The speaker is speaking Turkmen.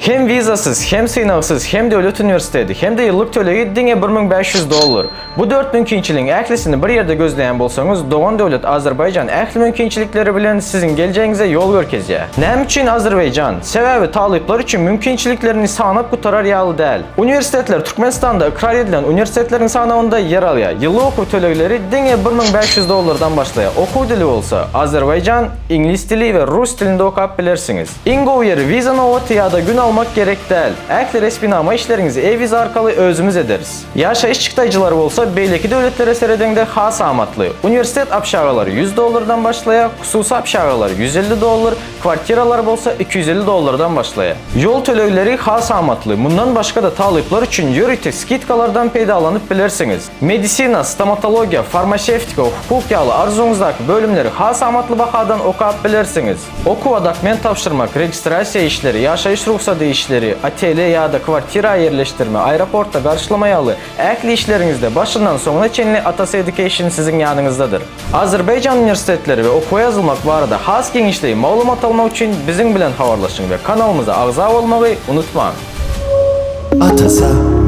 Hem wizasyz, hem synagsyz, hem döwlet uniwersiteti, hem-de ýyllyk tölegi diňe 1500 dollar. Bu dört mümkinçiligiň ählisini bir ýerde gözleýän bolsaňyz, dogan döwlet Azerbaýjan ähli mümkinçilikleri bilen siziň geljegiňize ýol görkezýär. Näme üçin Azerbaýjan? Sebäbi talyplar üçin mümkinçiliklerini sanap gutarar ýaly däl. Uniwersitetler Türkmenistanda ykrar edilen uniwersitetleriň sanawynda ýer alýar. Ýyllyk okuw tölegleri diňe 1500 dollardan başlaýar. Okuw dili bolsa, azerbaýjan, iňlis dili we rus dilinde okap bilersiňiz. Iň gowy ýeri wiza nobaty ýa-da gün almak gerek däl. Ähli resminama işleriňizi e-wiza arkaly özümiz ederis. Ýaşaýyş çykdaýjylary bolsa beýleki döwletlere seredeňde has amatly. Uniwersitet obşagalary 100 dollardan başlaýar, hususy obşagalar 150 dollar, Kwartiralar bolsa 250 dollardan başlaýar. Ýol tölegleri has amatly. Mundan başga-da talyplar üçin ýörite skidkalardan peýdalanyp bilersiňiz. Medisina, stomatologiýa, farmasewtika, hukuk ýaly arzuwyňyzdaky bölümleri has amatly bahadan okap bilersiňiz. Okuwa dokument tabşyrmak, registrasiýa işleri, ýaşaýyş rugsady işleri, otele ýa-da kwartira ýerleşdirme, aeroportda garşylama ýaly ähli işleriňizde başyndan soňuna çenli Atasy Education siziň ýanyňyzdadyr. Azerbaýjan uniwersitetleri we okuwa ýazylmak barada has giňişleýin maglumat almak üçin biziň bilen habarlaşyň we kanalymyza agza bolmagy unutmaň! Atasa.